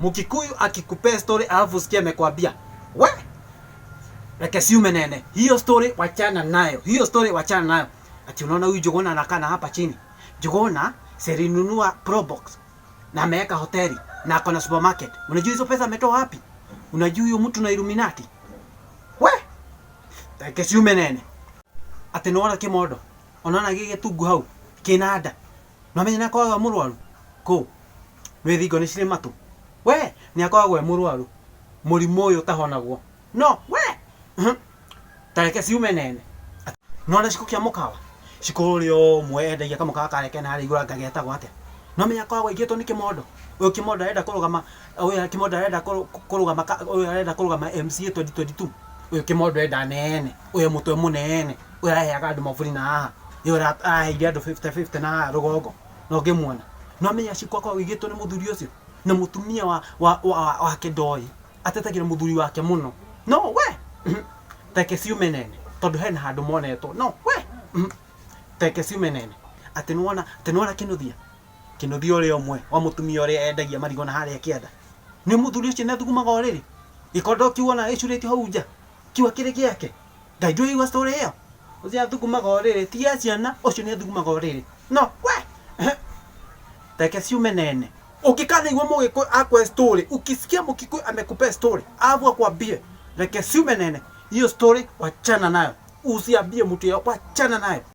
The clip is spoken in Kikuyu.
Mkikuyu akikupea story alafu usikie amekwambia we reke ciume nene, hiyo story wachana nayo, hiyo story wachana nayo. Ati unaona huyu Njuguna anakaa na hapa chini. Njuguna si alinunua Probox na ameweka hoteli na ako na supermarket. Unajua hizo pesa ametoa wapi? Unajua huyo mtu na Illuminati? We reke ciume nene. Ati nĩwona kĩmondo onona gĩgĩtungu hau kĩna nda nwamenya nĩakoragwo e mũrwaru kũ nĩ thingo nĩ cirĩ matũ we nĩakoragwo e mũrwaru mũrimũ ũyũ ũtahonagwo no we ta reke ciume nene. Nĩwona ciko kĩa mũkawa ciko ũrĩa ũmwe endagia kamũkawa karĩa kena harĩa igũrũ anga getagwo atĩa nwamenya akoragwo aingĩtwo nĩ kĩmondo ũyũ kĩmondo arenda kũrũgama ũyũ kĩmondo arenda kũrũgama ũyũ arenda kũrũgama MCA 2022 ũyũ kĩmondo enda nene ũyũ mũtwe mũnene ũyũ araheaga andũ maburi na haha ũyũ araheire andũ 50 50 na haha rũgongo na ũngĩmuona nwamenya ciko akoragwo aigĩtwo nĩ mũthuri ũcio na mũtumia wa wa wa wake ndoĩ atetagĩra mũthuri wake mũno no we teke ciume nene tondũ hena handũ monetwo no we teke ciume nene. Atĩ nĩwona atĩ nĩwona kĩnuthia kĩnuthia ũrĩa ũmwe wa mũtumia ũrĩa endagia marigũ na harĩa kĩanda nĩ mũthuri ũcio nĩ athugumaga ũrĩrĩ gĩkondo kĩu ona gĩcurĩtio hau nja kĩu akĩrĩ gĩake Ngai ndũraigua story ĩyo ũcio athugumaga ũrĩrĩ ti ya ciana ũcio nĩ athugumaga ũrĩrĩ no we teke ciume nene. Ũngĩkanaigua mũgĩkũyũ akũhe story, ukisikia mũkikuyu amekupea story alafu akwambie reke ciume nene, hiyo story wachana nayo, usiambie mtu yeyote, wachana nayo.